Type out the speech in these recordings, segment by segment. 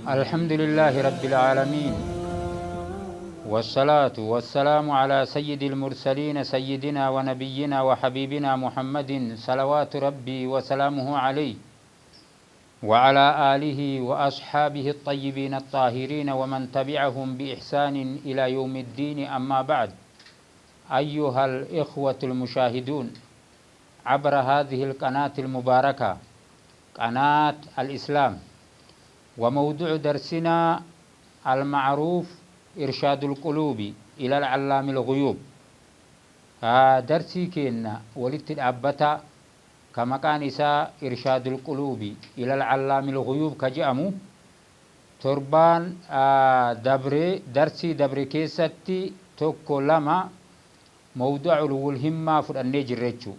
الحمد لله رب العالمين، والصلاة والسلام على سيد المرسلين، سيدنا ونبينا وحبيبنا محمد صلوات ربي وسلامه عليه، وعلى آله وأصحابه الطيبين الطاهرين، ومن تبعهم بإحسان إلى يوم الدين. أما بعد، أيها الإخوة المشاهدون عبر هذه القناة المباركة، قناة الإسلام، وموضوع درسنا المعروف إرشاد القلوب إلى العلام الغيوب. درسي كينا ولدت الأبتا كما كان إساء إرشاد القلوب إلى العلام الغيوب كجأمو تربان دبري درسي دبري كيستي توكو لما موضوع الهمة فرأني جريتشو.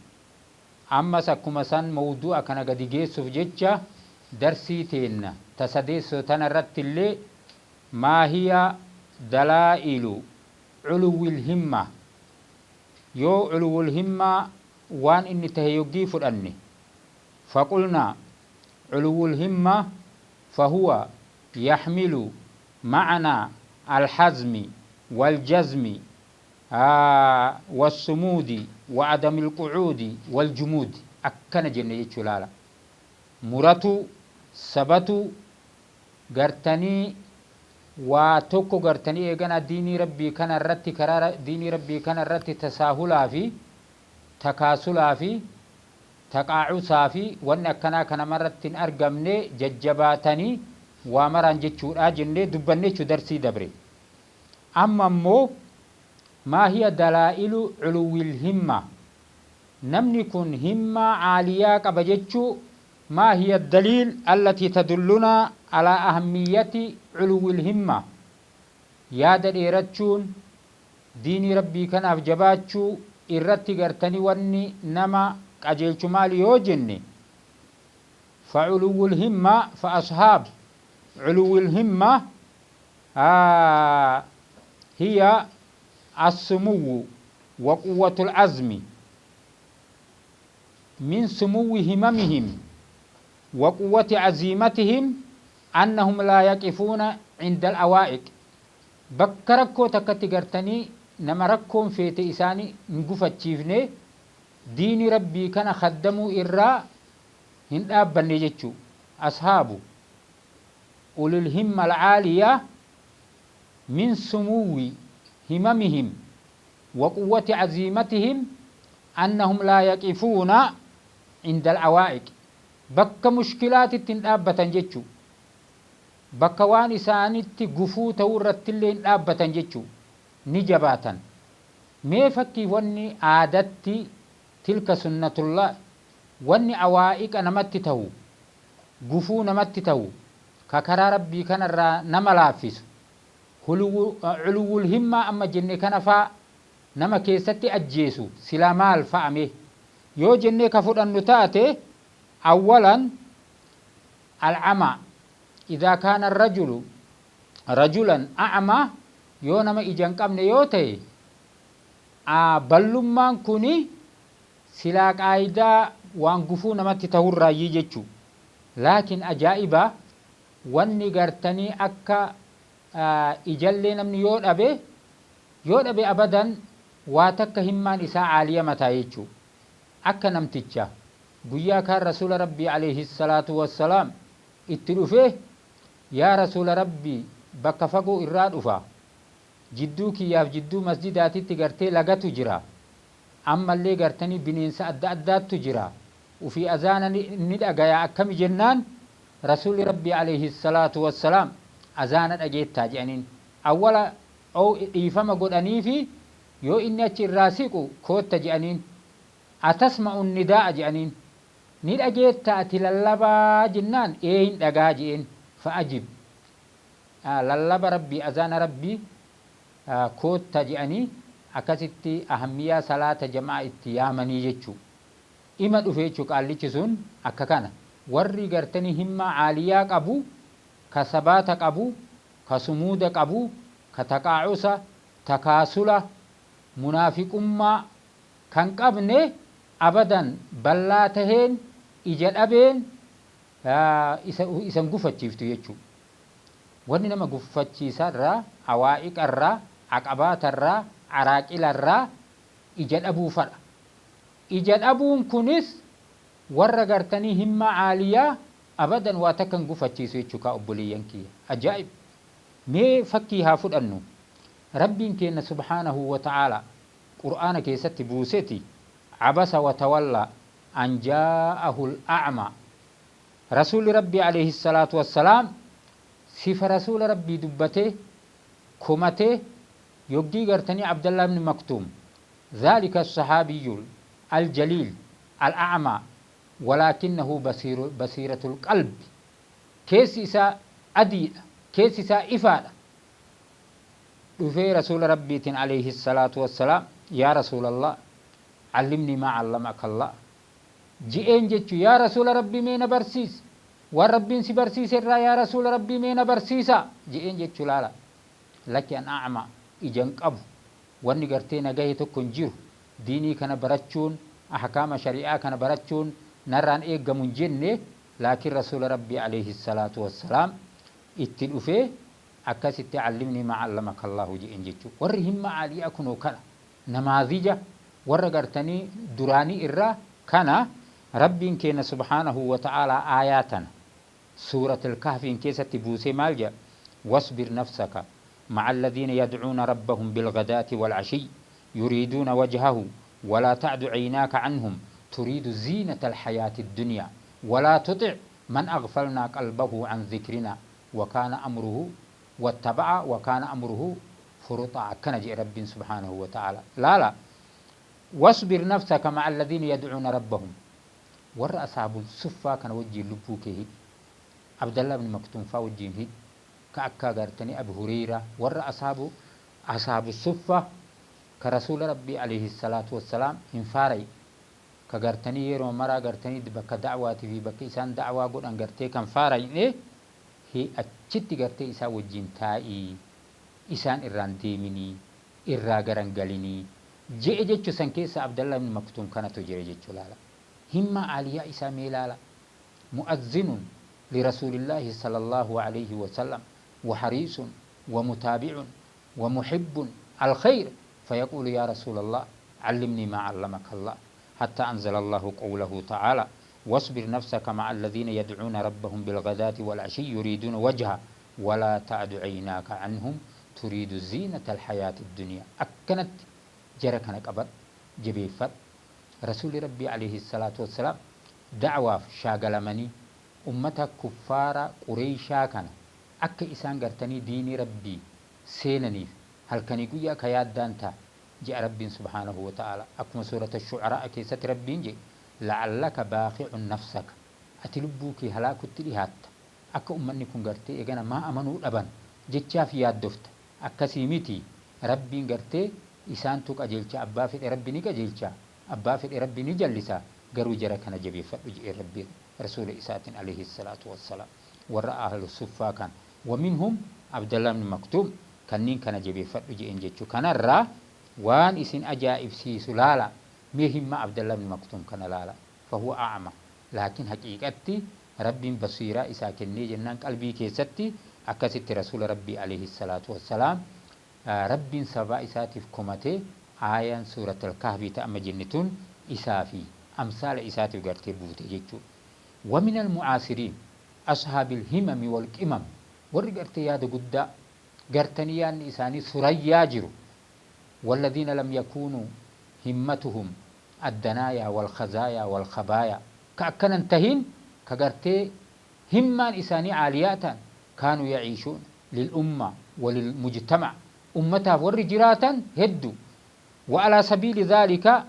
أما سكما سن موضوع كان قد جيسوف جيتشا درسي تينا تسديسو تنرت اللي ما هي دلائل علو الهمة. يو علو الهمة وان إني تهيوغي فرأني. فقلنا علو الهمة فهو يحمل معنى الحزم والجزم والصمود وعدم القعود والجمود. أكن جنة يتشلالا مرتو سبتو غرتني وتوكو غرتني إيغانا ديني ربي كان الرتي كرار ديني ربي كان الرتي تساهلا في تكاسلا في تقاعسا في وانا كنا كان مرتين أرقمني ججباتني ومران جتشور آجنني دبني درسي دبري. أما مو ما هي دلائل علو الهمة؟ نمني كن همة عالية كبجتشو. ما هي الدليل التي تدلنا على أهمية علو الهمة؟ يا دليرتشون ديني ربي كان أفجباتشو إرتي قرتني وني نما أجيلشو مالي يوجني. فعلو الهمة فأصحاب علو الهمة هي السمو وقوة العزم من سمو هممهم وقوة عزيمتهم أنهم لا يقفون عند الأوائق. بكركو تكتغرتني نمركم في تيساني نقفة دين ربي كان خدموا إرى هند أبني. أصحاب أولي الهمة العالية من سمو هممهم وقوة عزيمتهم أنهم لا يقفون عند العوائق. بك مشكلات التنابة جتشو، بك وان سانت قفو تورت اللي نابة جتشو نجباتا ميفكي وني عادتي تلك سنة الله. وني عوائق نمتته قفو نمتته ككرا ربي كان الرا نملافس علو الهمة. أما جنة كان فا نما كيستي أجيسو سلامال فأمه يو جنة كفر النتاتي. أولا العمى، إذا كان الرجل رجلا أعمى يو نما إجان قمن يوتي بلمان كوني سلاك آيدا وانقفو نما تتهور رايي جيتشو. لكن أجائبا واني غرتني أكا ijallee namni yoo dhabe abadan waa takka himmaan isaa caaliya mataa jechuu. Akka namticha guyyaa kaan rasuula rabbii alayhi salaatu wassalaam itti dhufe, yaa rasuula rabbii bakka fagoo irraa dhufa, jidduu kiyyaaf jidduu masjidaatitti gartee lagatu jira, ammallee gartanii bineensa adda addaattu jira, ufii azaana ni dhagaya akkami jennaan rasuulli rabbii alayhi salaatu wassalaam azaana dhageettaa jedhaniin. Awwala dhiifama godhaniifi yoo inni achi irraa siqu kootta jedhaniin. Atasma'u nidaa'a jedhaniin, ni dhageetta ati lallabaa jennaan ee hin dhagaa jedheen. Fa'ajib lallaba rabbii azaana rabbii kootta jedhanii akkasitti ahammiyaa salaata jamaa itti yaamanii jechuu. Ima dhufe jechuu qaallichi sun akka kana warri gartanii himmaa caaliyaa qabu ka sabaata qabu ka sumuuda qabu ka taqaacusa takaasula munaafiqummaa kan qabne abadan ballaa taheen ija dhabeen isan gufachiiftu jechuu. Wanni nama guffachiisa irraa, awaa'iqa irraa, aqabaata irraa, araaqila irraa ija dhabuu fadha. Ija dhabuun kunis warra gartanii himmaa aaliyaa abadan waa takka hin gufachiisu jechuu kaa obboleeyyan kiyya. Ajaa'ib! Mee fakkii haa fudhannu. Rabbiin keenna subhaanahu wa ta'aalaa Qur'aana keessatti buuseti, Abasa wa tawallaa an jaa'ahul a'maa. Rasuulli Rabbii aleyhi salaatu wassalaam sifa Rasuula Rabbii dubbatee, komatee, yoggii gartanii Abdallah ibn Maktuum, dhaalika as-sahaabiyyu al-jaliil al-a'maa walaakinnahu basiiru basiiratul qalbi, keessi isaa adiidha, keessi isaa ifaadha, dhufee Rasuula Rabbiitiin aleyhi salaatu wassalaam, Yaa Rasuulallah, allimnii maa allamaka Allah. Je'een jechu yaa rasuula rabbii mee na barsiisi waan rabbiin si barsiise irraa yaa rasuula rabbii mee na barsiisaa je'een jechu laala lakki an a'ma ija hin qabu wanni gartee na gahe tokko hin jiru diinii kana barachuun ahkaama shari'aa kana barachuun narraan eeggamu hin jenne laakiin rasuula rabbii aleyhi salaatu wassalaam itti dhufee akkasitti allimnii maa allamaka allahu je'een jechu warri himma aaliyaa kunoo kana Namaazija warra gartanii duraanii irraa kana Rabbiin keenna subhaanahu wa ta'aalaa aayaa tana suuratul kahfiin keessatti buusee maal jedha wasbir nafsaka ma'a alladhiina yad'uuna rabbahum bilghadaati wal'ashiyyi yuriiduuna wajhahu walaa ta'du caynaaka canhum turiidu ziinata alhayaati addunyaa walaa tuxic man aghfalnaa qalbahu can dhikrinaa wakaana amruhu wattaba'a wakaana amruhu furuxaa akkana je'e Rabbiin subhaanahu wa ta'aalaa laala wasbir nafsaka ma'a alladhiina yad'uuna rabbahum warra ashaabul suffaa kana wajjiin lubbuu kee hidhi Abdallah ibn Maktuum faa wajjiin hidhi ka akka agartanii Abi Hureyraa warra ashaabu ashaabu suffaa ka rasuula Rabbii alayhi salaatu wassalaam hin faarayi ka gartanii yeroo maraa gartanii bakka da'waatii fi bakka isaan da'waa godhan gartee kan faarayne hi achitti gartee isaan wajjiin taa'ii isaan irraa hin deeminii, irraa gara hin galinii je'e jechu san keessa Abdallah ibn Maktuum kanatu jira jechu laala. Himmaa aaliyaa isaa mee laala. Mu'azzinun li Rasuulillaahi sallallahu aleyhi wa sallam wa hariisun wa mutaabi'un wa muhibbun al-khayr fayaquulu yaa Rasuulallah allimnii maa allamaka Allah hattaa anzalallahu qawlahu ta'aalaa wasbir nafsaka ma'a alladhiina yad'uuna rabbahum bilghadaati wal-ashiyyi yuriiduuna wajha walaa ta'du caynaaka canhum turiidu ziinata alhayaati addunyaa akkanatti jara kana qabadhu jabeeffadhu Rasuulli Rabbii aleyhi salaatu wassalaam da'waaf shaagalamanii ummata kuffaara qureeyshaa kana akka isaan gartanii diinii Rabbii seenaniif halkanii guyyaa ka yaaddaan ta je'a Rabbiin subhaanahu wa ta'aalaa akkuma suurata shu'araa'a keessatti Rabbiin je'e la'allaka baakhi'un nafsaka ati lubbuu kee halaakutti dhihaatta Akka ummanni kun gartee eegana maa amanuu dhaban jechaaf yaaddofta. Akkasii miti. Rabbiin gartee isaantu qajeelcha abbaa fedhe Rabbi ni qajeelcha, abbaa fedhe Rabbi ni jallisa, garuu jara kana jabeeffadhu je'een Rabbiin Rasuula isaatiin aleyhi salaatu wassalaam. Warra ahlu suffaa kana. Wa minhum Abdallah ibn Maktuum kanniin kana jabeeffadhu je'een jechuu. Kanarraa waan isin ajaa'ibsiisu laalaa. Mee himmaa Abdallah ibn Maktuum kana laalaa. Fahuwa a'ma. Laakiin haqiiqatti Rabbiin basiiraa isaa kennee jennaan qalbii keessatti akkasitti Rasuula Rabbii aleyhi salaatu wassalaam Rabbiin sababaa isaatiif komatee aayaan suuratal kahfii ta amma jenne tun isaa fi amsaala isaatiif gartee buute jechuudha. Wa minal mu'aasiriin ashaabil himami wal qimam warri gartee yaada guddaa gartanii yaadni isaanii surayyaa jiru walladiina lam yakuunuu himmatuhum addanaayaa wal khazaayaa wal khabaayaa ka akkana hin tahin ka gartee himmaan isaanii aaliyaa ta'an kaanuu ya'iishuuna lil umma wa lil mujtamac ummataaf warri jiraatan heddu wa alaa sabiili dhaalika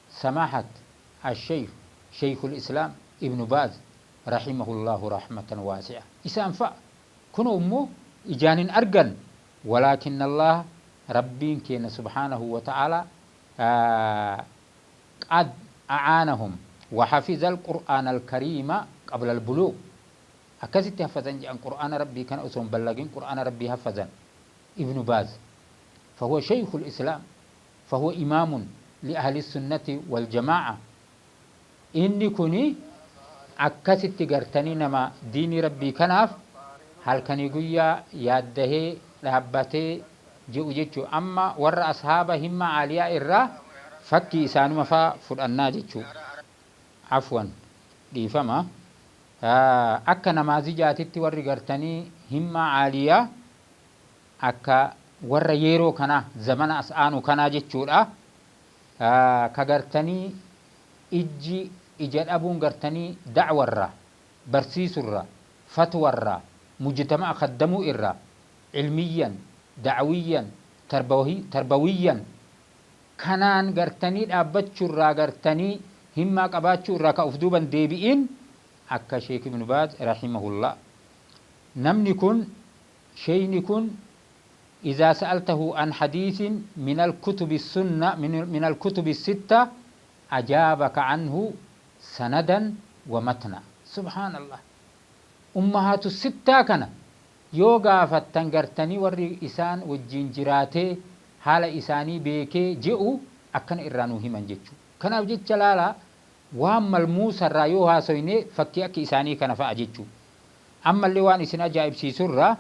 samaahat asheykh sheykhul islaam ibnu baaz rahimahullaahu rahmatan waasi'a isaan fa'a kunoo immoo ijaan hin argan walaakinnallaaha Rabbiin keenna subhaanahu wa ta'aalaa qad a'aanahum wa hafizal qur'aanal kariima qablal buluug akkasitti haffazan je'an qur'aana Rabbii kana osoo hin ballagin qur'aana Rabbii haffazan ibnu baaz fahuwa sheykhul islaam fahuwa imaamun li ahli sunnati wal jamaa'a inni kuni akkasitti gartanii nama diinii Rabbii kanaaf Halkanii guyyaa yaaddahee dhaabbatee je'u jechuu. Amma warra ashaaba himma aaliyaa irraa fakkii isaanuma faa fudhannaa jechuu. Afwan, dhiifama. Akka namaazijaatitti warri gartanii himma aaliyaa akka warra yeroo kanaa, zamana as aanu kanaa jechuudha. Ka gartanii ijji ija dhabuun gartanii da'warraa, barsiisurraa, fatwarraa, mujtama'a khaddamuu irraa, ilmiyyan, da'wiyyan, tarbawiyyan kanaan gartanii dhaabbachurraa, gartanii himmaa qabaachuu irraa ka uf duuban deebi'in akka Sheek Ibnu Baaz rahimahullah. Namni kun, sheeyni kun, إذا سألته عن حديث من الكتب السنة، من الكتب الستة، أجابك عنه سندا ومتنا. سبحان الله. أمهات الستة كان yoo gaafattan gartanii warri isaan wajjin jiraatee haala isaanii beekee je'u akkana irraa nuu himan jechuu. Kanaaf jecha laalaa, waan malmuusarraa yoo haasoyne fakkii akka isaanii kana fa'a jechuu. Ammallee waan isin ajaa'ibsiisurraa,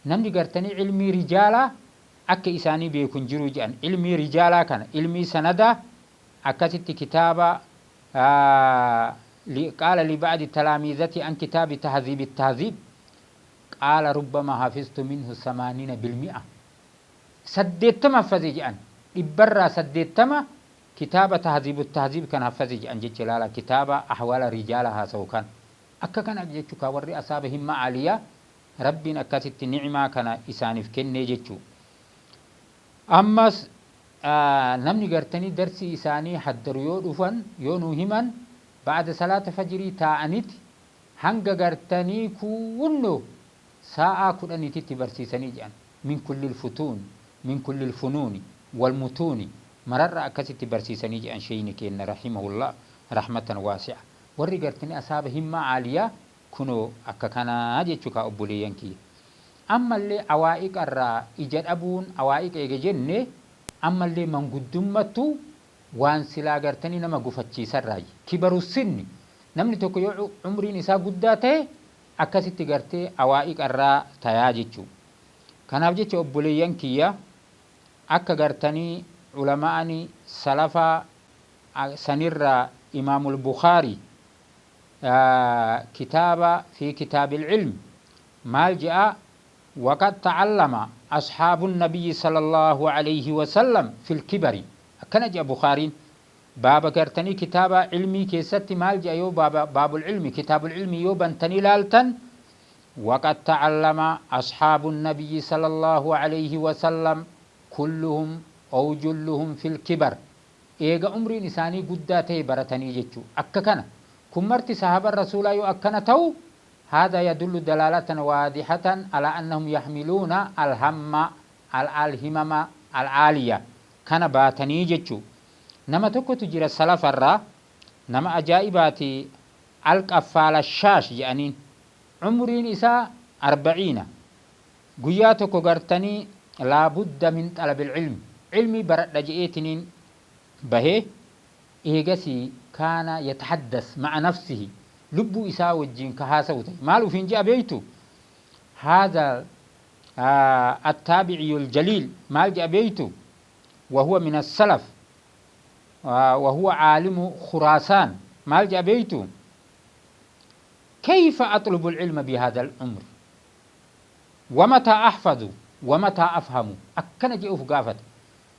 namni gartanii ilmii rijaalaa akka isaanii beeku hin jiru jedhan. Ilmii rijaalaa kana, ilmii sanadaa, akkasitti kitaaba قال لبعض تلاميذته عن كتاب تهذيب التهذيب، قال ربما حفظت منه 80%. 80 haffaze jedhan. Dhibbarraa 80 kitaaba Tahziibu Tahziib kan haffaze jedhan jecha. Ilaala, kitaaba ahwaala rijaala haasa'u kan akka kana jechuu. Ka warri asaaba himma aliyaa Rabbiin akkasitti ni'maa kana isaaniif kennee jechuu. Ammas namni gartanii darsii isaanii haddaru yoo dhufan, yoo nu himan, ba'ada salaata fajrii taa'aniti hanga gartanii kuunno sa'aa 10titti barsiisanii jedhan. من كل الفتون، من كل الفنون والمتون mararra akkasitti barsiisanii jedhan sheeyni kenna رحمه الله رحمة واسعة. Warri gartanii asaaba himma aaliyaa kunoo akka kanaa jechuu kaa obboleeyyan kiyya. Ammallee awaa'iqarraa ija dhabuun awaa'iqa eege jenne, ammallee manguddummattu waan silaa gartanii nama gufachiisarraayi. كبر السن, namni tokko yoo umriin isaa guddaa ta'e akkasitti gartee awaa'iqarraa tayaa jechuu. Kanaaf jecha obboleeyyan kiyya, akka gartanii ulama'ani salafaa sanirraa Imaamul Bukaarii kitaaba في كتاب العلم maal je'a? وقد تعلم أصحاب النبي صلى الله عليه وسلم في الكبر. Akkana je'a Bukaariin baaba gartanii kitaaba ilmii keessatti. Maal je'a? Yoo baaba باب العلم، كتاب العلم yoo bantanii laaltan, وقد تعلم أصحاب النبي صلى الله عليه وسلم كلهم أو جلهم في الكبر. Eega umriin isaanii guddaa ta'e baratanii jechuu. Akka kana kun marti sahaba rasuulaa yoo akkana ta'u, هذا يدل دلالة واضحة على أنهم يحملون الهم الهمم العالية kana baatanii jechuu. Nama tokkotu jira salafarraa, nama ajaa'ibaati, Alqaffaala Shaash jedhaniin. Umriin isaa 40. Guyyaa tokko gartanii لا بد من طلب العلم, ilmii baradha je'eetiniin bahee. Eegasii كان يتحدث مع نفسه, lubbuu isaa wajjiin ka haasa'u ta'e. Maal ufiin je'a beeytu? هذا التابعي الجليل maal je'a beeytu? وهو من السلف وهو عالم خراسان. Maal je'a beeytu? كيف أطلب العلم بهذا العمر؟ ومتى أحفظ ومتى أفهم؟ Akkana je'uuf gaafata.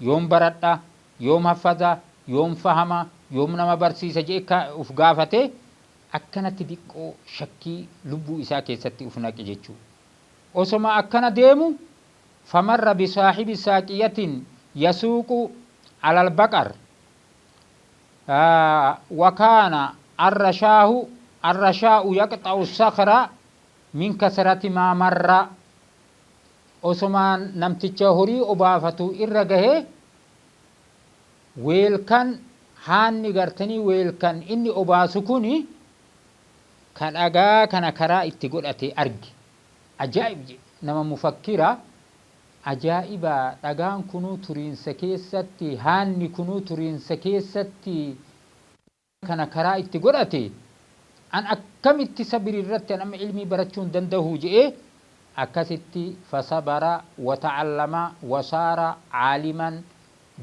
Yoom baradha, yoom haffaza, yoom fahama, yoom nama barsiisa je'e uf gaafate. Akkanatti diqqoo shakkii lubbuu isaa keessatti uf naqe jechuu. Osoma akkana deemu, فمر بصاحب ساقية يسوق على البقر وكان الرشاء يقطع الصخر من كثرة ما مر. Osomaan namticha horii obaafatu irra gahee, weelkan haanni gartanii weelkan inni obaasu kuni ka dhagaa kana karaa itti godhate arge. Ajaa'ib jedhe. Nama mufakkira ajaa'iba. Dhagaan kunuu turiinsa keessatti, haanni kunuu turiinsa keessatti kana karaa itti godhate. An akkamitti sabiri irratti an amma ilmii barachuu hin danda'u je'ee. Akkasitti fasabara watacallama wasaara caaliman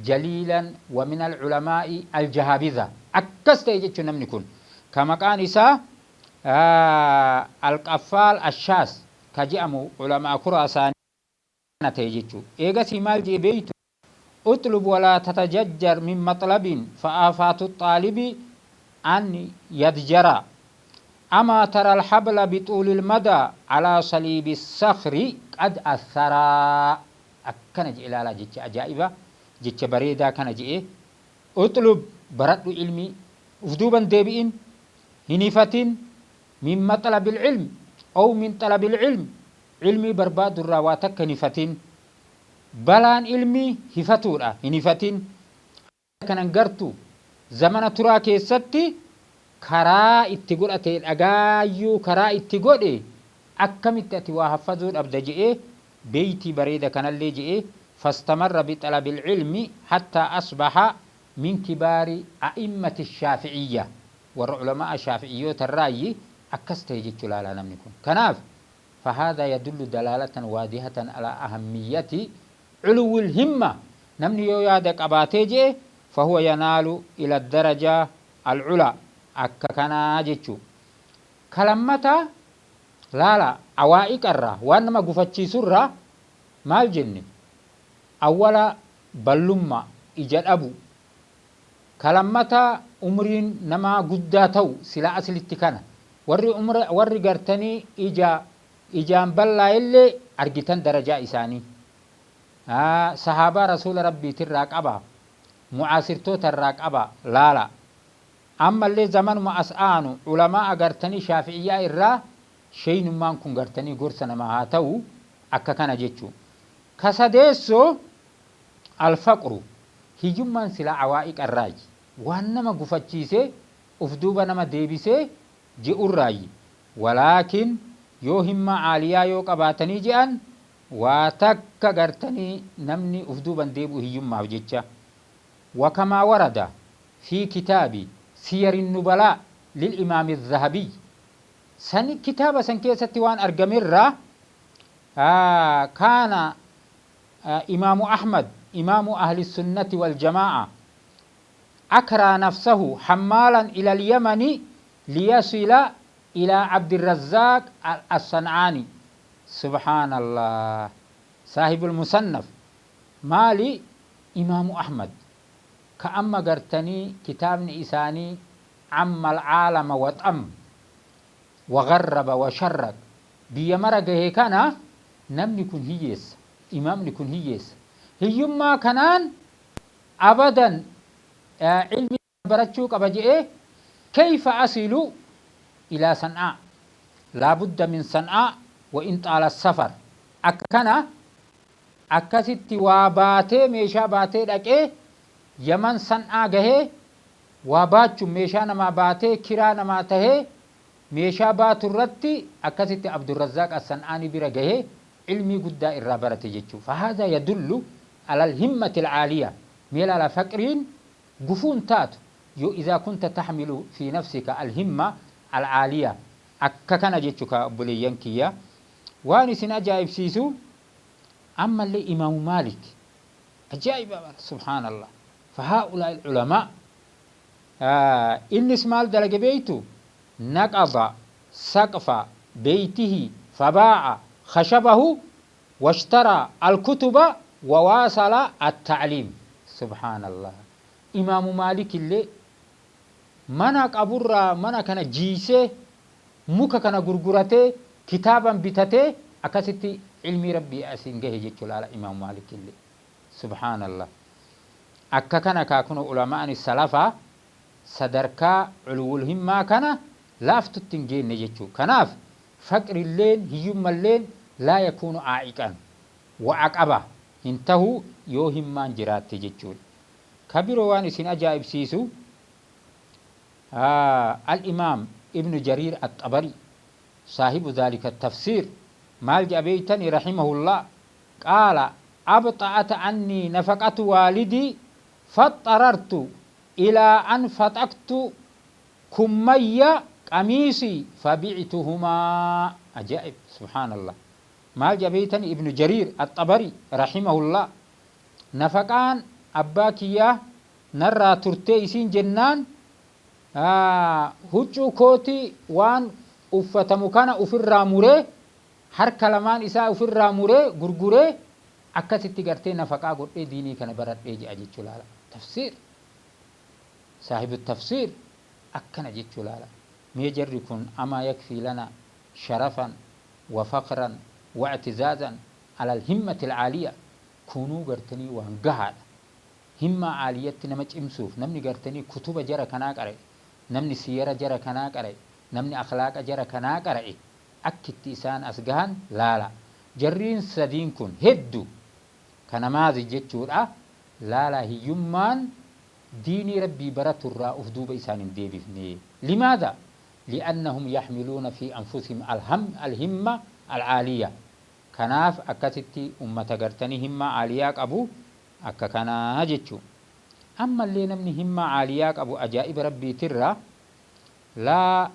jaliilan wa min alculamaa'i aljahaabiza akkas ta'e jechuun. Namni kun ka maqaan isaa Alqaffaal Ashaas ka je'amu culamaa Kuraasaanii ta'e jechuu. Eegasii maal jee beeytu? اطلب ولا تتججر من مطلب، فآفات الطالب أن يضجر. أما ترى الحبل بطول المدى على صليب الصخر قد أثرا. Akkana je'e ilaalaa, jecha ajaa'iba, jecha bareedaa kana je'e: اطلب, baradhu ilmii, uf duuban deebi'in, hin hifatin. من مطلب العلم أو من طلب العلم, ilmii barbaadurraa waa takka hin hifatin. Balaan ilmii hifatuudha, hin hifatin. Kanan gartu zamana turaa keessatti karaa itti godhate, dhagaayyuu karaa itti godhe, akkamitti ati waa haffazuu dhabda je'e. Beeytii bareeda kanallee je'e: فاستمر بطلب العلم حتى أصبح من كبار أئمة الشافعية. Warra culamaa shaafi'iyyoota irraayi akkas ta'e jechuu laalaa namni kun. Kanaaf فهذا يدل دلالة واضحة على أهمية علو الهمة. Namni yoo yaada qabaatee jee فهو ينال إلى الدرجة العلى. Akka kanaa jechuu. Kalammata laala, awaa'iqarraa waan nama gufachiisurraa maal jenne? Awwala ballummaa, ija dhabu. Kalammata umriin namaa guddaa ta'u. Sila aslitti kana warri umra warri gartanii ija ijaan bal'aa illee argitan darajaa isaanii sahaabaa Rasuula Rabbiitirraa qaba, mucaasirtoota irraa qaba laala. Ammallee zamanuma as aanu culamaa agartanii shaafi'iyyaa irraa sheeynummaan kun gartanii gorsa namaa haa ta'u. Akka kana jechuu. Kasadeessoo الفقر, hiyyummaan sila awaa'iqa irraayi, waan nama gufachiisee uf duuba nama deebisee je'urraayi. ولكن yoo himmaa caaliyaa yoo qabaatanii je'an, waa takka gartanii namni uf duuban deebi'u hiyyummaaf jecha. وكما ورد في كتاب سير النبلاء للإمام الذهبي, سن كتاب سن كيستي وان أرقمر كان إمام أحمد إمام أهل السنة والجماعة أكرى نفسه حمالا إلى اليمن ليصل إلى عبد الرزاق الصنعاني. سبحان الله، صاحب المصنف. مالي إمام أحمد كأما قرتني كتابني إساني عم العالم وطأم وغرب وشرق biyya mara gahe kana, namni kun hiyyeessa, imaamni kun hiyyeessa. Hiyyummaa kanaan abadan ilmi barachuu qaba je'ee, كيف أصل إلى صنعاء؟ لا بد من صنعاء وإن طال السفر. Akka kana akkasitti waa baatee, meeshaa baatee dhaqee Yaman San'aa gahee, waa baachuun meeshaa namaa baatee, kiraa namaa tahee meeshaa baatu irratti akkasitti Abdurrazzaaq As-San'aanii bira gahee ilmii guddaa irraa barate jechuudha. فهذا يدل على الهمة العالية. Meel ala faqriin gufuun taatu yoo إذا كنت تحمل في نفسك الهمة العالية. Akka kana jechuu ka obboleeyyan kiyya. Waan isin ajaa'ibsiisu ammallee Imaamu Maalik ajaa'iba, سبحان الله. فهؤلاء العلماء innis maal dalage beeytu? نقض سقف بيته فباع خشبه واشترى الكتب وواصل التعليم. سبحان الله، إمام مالك illee mana qaburraa mana kana jiisee, muka kana gurguratee, kitaaban bitatee, akkasitti ilmii Rabbii asiin gahe jechuu laala Imaamu Maalik illee. سبحان الله. Akka kana kaakuna ulamaani salafaa sadarkaa علو الهمة kana laaftutti hin geenne jechuu. Kanaaf faqrilleen hiyyummalleen لا يكون عائقا وعقبة hin tahu yoo himmaan jiraatte jechuudha. Kabiroo waan isin ajaa'ibsiisu, الإمام ابن جرير الطبري صاحب ذلك التفسير maal jedha beeytani? رحمه الله قال: أبطأت عني نفقة والدي فاضطررت إلى أن فتقت كمي قميصي فبعتهما. Ajaa'ib, سبحان الله. Maal jedha beeytani? Ibnu Jariir Axxabarii rahimahullah, nafaqaan abbaa kiyyaa narraa turtee isiin jennaan, huccuu kooti waan uffatamu kana ufirraa muree, harka lamaan isaa ufirraa muree gurguree, akkasitti gartee nafaqaa godhee diinii kana baradhee jedha jechuu laala. Tafsiir, saahibu tafsiir akkana jechuu laala. Mee jarri kun amaa yakfii lana sharafan wa faqran wa i'tizaazan alal himmati al'aaliya. Kunuu gartanii waan gahaadha. Himmaa aaliyatti nama cimsuuf namni gartanii kutuba jara kanaa qara'e, namni siyara jara kanaa qara'e, namni akhlaaqa jara kanaa qara'e, akkitti isaan as gahan laala. Jarriin sadiin kun heddu ka namaazij jechuudha. Laalaa, hiyyummaan diinii Rabbii baraturraa uf duuba isaan hin deebifne. Limaadha? Li'annahum yaxmiluuna fi anfusihim alhimma al'aaliya. Kanaaf akkasitti ummata gartanii himmaa aaliyaa qabu akka kanaa jechuu. Ammallee namni himmaa aaliyaa qabu ajaa'iba Rabbiitirraa laa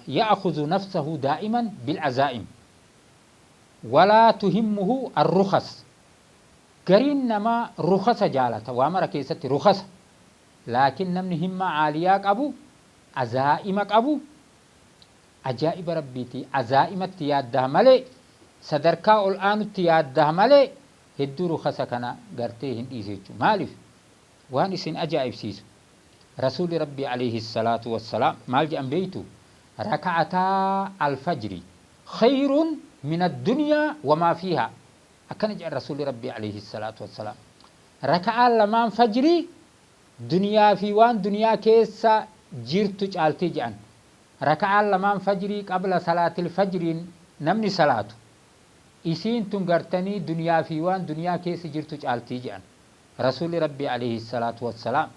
ya'khudhu nafsahu daa'iman bil'azaa'im walaa tuhimmuhu arrukhas. Gariin namaa rukhasa jaalata, waa mara keessatti rukhasa. Laakiin namni himmaa aaliyaa qabu, azaa'ima qabu, ajaa'iba Rabbiiti, azaa'imatti yaaddaha malee, sadarkaa ol aanutti yaaddaha malee, hedduu rukhasa kana gartee hin dhiisu jechuudha. Maaliif? Waan isin ajaa'ibsiisu, Rasuulli Rabbii alayhi salaatu wassalaam maal jedhan beeytu? Raka'ataa alfajri khayrun min addunyaa wamaa fiihaa. Akkana jedhan Rasuulli Rabbii alayhi salaatu wassalaam. Raka'aan lamaan fajrii duniyaa fi waan duniyaa keessa jirtu caaltii jedhan. Raka'aan lamaan fajrii qabla salaatil fajriin namni salaatu, isiin tun gartanii duniyaa fi waan duniyaa keessa jirtu caaltii jedhan. Rasuulli Rabbii alayhi salaatu wassalaam.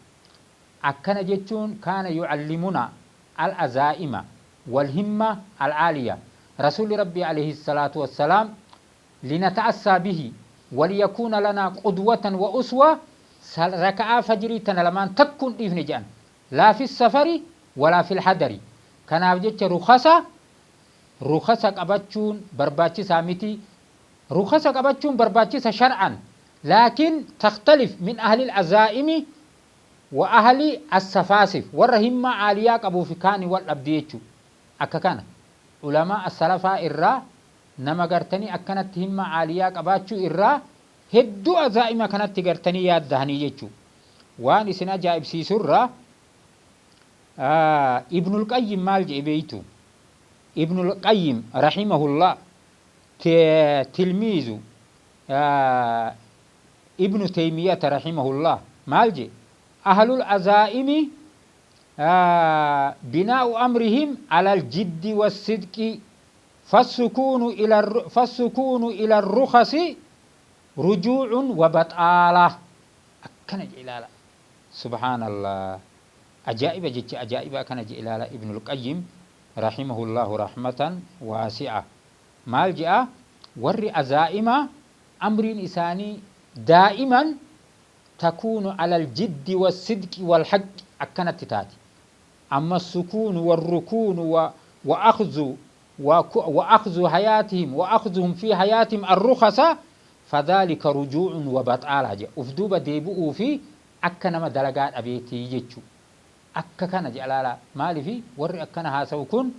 Akkana jechuun kaana yucallimunaa al-azaa'ima wal-himma al-aaliya. Rasuulli Rabbii alayhi salaatu wassalaam linata'assaa bihi waliyakuuna lanaa qudwatan wa uswa, raka'aa fajrii tana lamaan takkuu hin dhiifne jedhan. Laa fi safari walaa fil hadari. Kanaaf jecha rukhasa qabachuun barbaachisaa miti. Rukhasa qabachuun barbaachisa shar'an. Laakiin takhtalif min ahli al-azaa'imi wa ahli as-safaasif. Warra himmaa aaliyaa qabuu fi kaani wal dhabdi jechuudha. Akka kana ulamaa as-salafaa irraa nama gartanii akkanatti himmaa aaliyaa qabaachuu irraa hedduu azaa'ima kanatti gartanii yaaddahanii jechuudha. Waan isin ajaa'ibsiisurraa Ibnul Qayyim maal jedhe beeytu? Ibnul Qayyim rahimahullah, tilmiizu Ibnu Teymiyata rahimahullah, maal jedhe? Ahlul azaa'imi binaa'u amrihim alal jiddi wassidqi, fassukuunu ila rukhasi rujuucun wa baxaala. Akkana jedhe ilaala. Subhaanallah. Ajaa'iba, jecha ajaa'ibaa kana jedhe ilaala. Ibnul Qayyim rahimahullahu rahmatan waasi'a. Maal jedha? Warri azaa'imaa amriin isaanii daa'iman takuunu alal jiddi wassidqi wal haqqi akkanatti taati. Amma sukuunu warrukuunu wa akhzu wa akhzu hayaatihim wa akhzuhum fi hayaatihim arrukhasa fadhaalika rujuucun wa baxaalaa jedha. Uf duuba deebi'uu fi akka nama dalagaa dhabeetii jechuu. Akka kana jedha laalaa. Maalifi warri akkana haasawu kun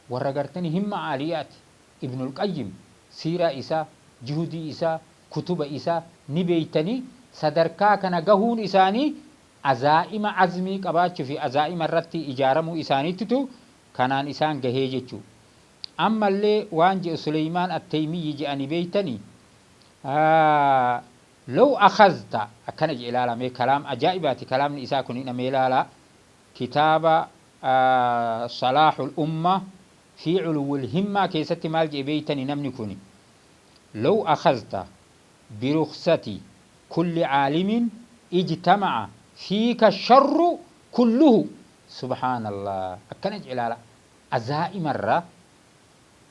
warra gartanii himma aaliyaati. Ibnul Qayyim siiraa isaa, juhudii isaa, kutuba isaa ni beeytanii, sadarkaa kana gahuun isaanii azaa'ima azmii qabaachuu fi azaa'ima irratti ijaaramuu isaaniittitu kanaan isaan gahee jechuu. Ammallee waan jedhu Suleymaan Atteymiyi jedhanii beeytanii? Low akhazta, akkana jedhe ilaala mee, kalaam ajaa'ibaati kalaamni isaa kun hidhamee ilaala, kitaaba Salaahul Umma fi Culuwwil Himmaa keessatti maal jedhe beeytanii namni kuni? Low akhazta birukhsati kulli caalimin ijtama'a fiika sharru kulluhu. Subhaanallah, akkana jedhe ilaala. Azaa'ima irraa,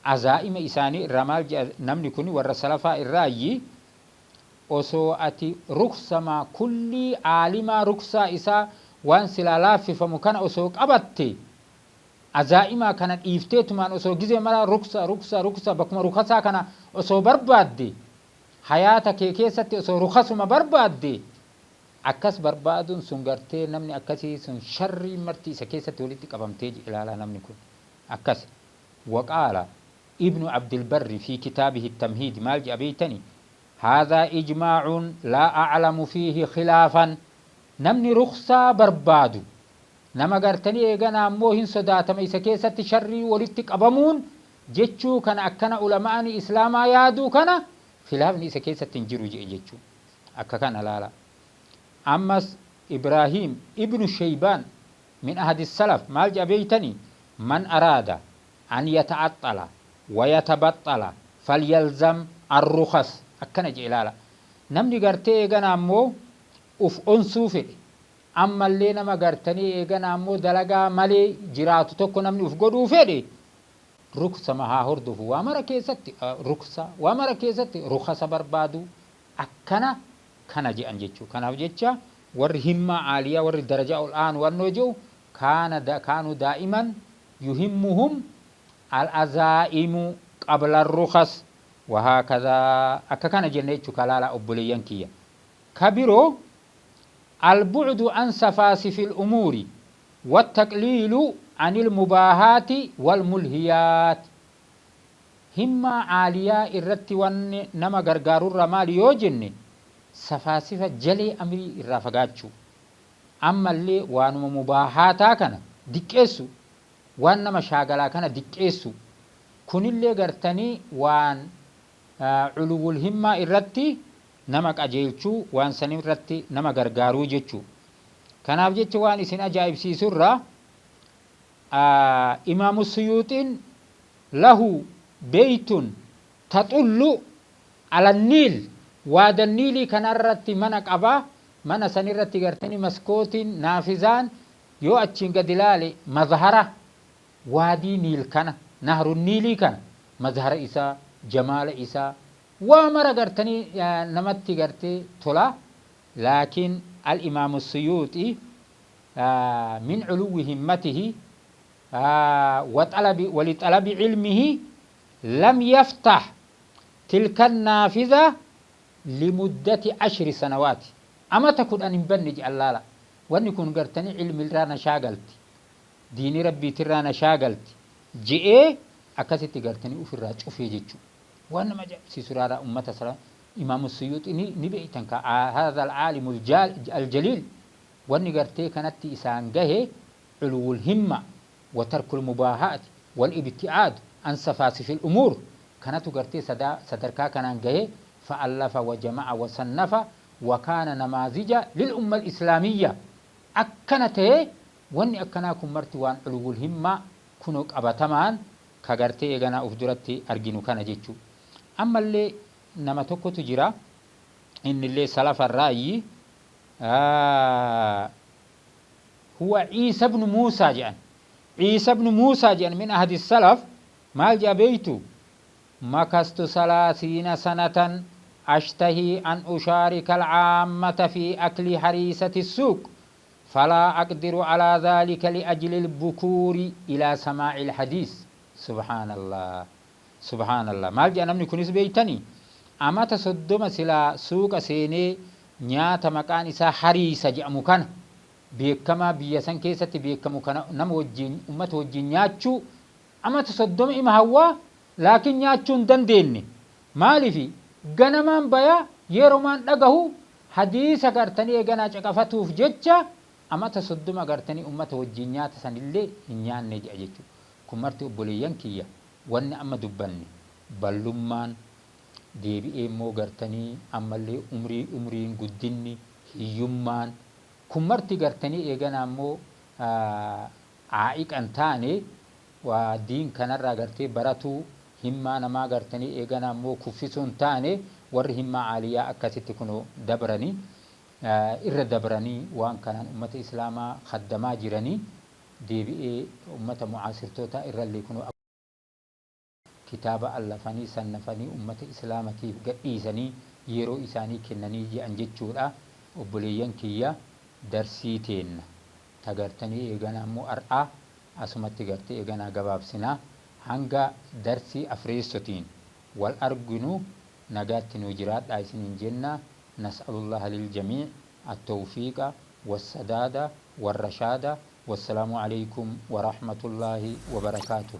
azaa'ima isaanii irraa maal jedha namni kun? Warra salafaa irraayyi, osoo ati ruksamaa kullii caalimaa, ruksaa isaa waan silaa laaffifamu kana osoo qabatte, Azaa'imaa kana dhiifteetumaan osoo gizee maraa ruksa ruksa ruksa bakkuma rukasaa kana osoo barbaadde, hayaata kee keessatti osoo rukasuma barbaadde, akkas barbaaduun sun gartee namni akkasii sun sharriin marti isa keessatti walitti qabamtee ilaalaa namni kun akkas. Waqaala Ibnu Abdilbarri fi kitaabihi Tamhiid, maal jedha beeytani? Haadhaa ijmaa'un laa a'lamu fiihi khilaafan. Namni ruksaa barbaadu nama gartanii eeganaa ammoo hin sodaatama isa keessatti sharrii walitti qabamuun jechuu kana, akkana ulama'ani islaamaa yaaduu kana khilaafni isa keessatti hin jiru je'e jechuu. Akka kana laala. Ammas Ibraahiim Ibnu Sheybaan min ahadi salaf maal je'a beeytani? Man araada an yata'axxala wa yatabaxxala falyalzam arrukhas. Akkana je'e laala. Namni gartee eeganaa ammoo uf onsuu fedhe, ammallee nama gartanii eeganaa ammoo dalagaa malee jiraatu tokko namni uf godhuu fedhe, ruksama haa hordofu. Waa mara keessatti ruksa, waa mara keessatti rukhasa barbaadu, akkana kana je'an jechuu. Kanaaf jecha warri himmaa aaliyaa, warri darajaa ol aanu wannoo je'u, kaana kaanuu daa'iman yuhimmuhum al azaa'imu qabla rukhas wahaakadhaa. Akka kana jenna jechuu. Kalaalaa obboleeyyan kiyya, ka biroo albu'du an safaasifil umuuri wattaqliilu anil mubaahaati wal mulhiyaat. Himmaa aaliyaa irratti wanni nama gargaarurraa maali yoo jenne, safaasifa jalee amrii irraa fagaachuu, ammallee waanuma mubaahaataa kana diqqeessu, waan nama shaagalaa kana diqqeessu. Kunillee gartanii waan culuwwul himmaa irratti nama qajeelchuu, waan sanirratti nama gargaaruu jechuu. Kanaaf jecha waan isin ajaa'ibsiisurraa Imaamu Suyuuxiin lahu beeytun taxullu ala niil, waada niilii kanarratti mana qaba. Mana sanirratti gartanii maskootiin naafizaan yoo achiin gad ilaale mazhara waadii niil kana, nahru niilii kana, mazhara isaa, jamaala isaa waa mara gartanii namatti gartee tola. Laakiin al Imaamu Suyuuxii min culuwwi himmatihi wa lixalabi cilmihi lam yaftah tilka naafiza limuddati ashri sanawaati, amata 10 hin banne je'an. Laala, wanni kun gartanii cilmirraa na shaagalti, diinii Rabbiitirraa na shaagalti je'ee akkasitti gartanii ufirraa cufee jechu. Waan nama ajaa'ibsiisu raaraa ummata sala Imaamu Suyuuxi ni beeytan ka haadha alcaalimu aljaliil. Wanni gartee kanatti isaan gahe culuwul himma wa tarkul mubaahaati wal ibti'aadu an safaasifil umuur kanatu gartee sadarkaa kanaan gahe. Fa'allafa wa jama'a wa sannafa wa kaana namaazija lil umma al-islaamiyya akkana tahe. Wanni akkanaa kun marti waan culuwul himmaa kunoo qabatamaan ka gartee eeganaa uf duratti arginu kana jechuu. Ammallee nama tokkotu jira, innillee salafa irraayyi. Huwa Ciisa ibnu Muusaa jedhan. Ciisa ibnu Muusaa jedhan min ahadi salaf. Maal jedha beeytu? Makastu salaasiina sanatan ashtahii an ushaarika alcaammata fi akli hariisati suuq, falaa aqdiru alaa dhaalika liajli albukuuri ilaa samaa'i alhadiis. Subhaanallah, subhaanallah! Maal jedha namni kunis beeytani? Amata 30 silaa suuqa seenee nyaata maqaan isaa hariisa jedhamu kana, beekamaa biyya san keessatti beekamu kana, nama wajjiin, ummata wajjiin nyaachuu amata 30 ima hawwaa, laakiin nyaachuu hin dandeenne. Maalifi? Ganamaan baya, yeromaan dhagahu hadiisa gartanii eeganaa caqafatuuf jecha amata 30 gartanii ummata wajjiin nyaata sanillee hin nyaanne jedha jechuudha. Kun marti obboleeyyan kiyya, wanni amma dubbanne ballummaan deebi'ee immoo gartanii ammallee umrii umriin guddinni, hiyyummaan kun marti gartanii eeganaa immoo aa'iqa hin taane waa diin kanarraa gartee baratuu himmaa namaa gartanii eeganaa immoo kuffisuu hin taane. Warri himmaa aaliyaa akkasitti kunoo dabranii irra dabranii waan kanaan ummata islaamaa khaddamaa jiranii, deebi'ee ummata mu'aasirtootaa irrallee kunoo kitaaba allafanii sannafanii ummata islaamatiif gadhiisanii yeroo isaanii kennanii je'an jechuudha. Obboleeyyan kiyya, darsii teenna ta gartanii eeganaa immoo ar'aa Asumatti gartee eeganaa gabaabsinaa, hanga darsii afreessotiin wal arginu nagaatti nuu jiraadhaa isiniin jenna. Nas'alullaha liljamii' attawfiiqa wassadaada warrashaada. Wassalaamu aleykum warahmatullaahi wabarakaatuh.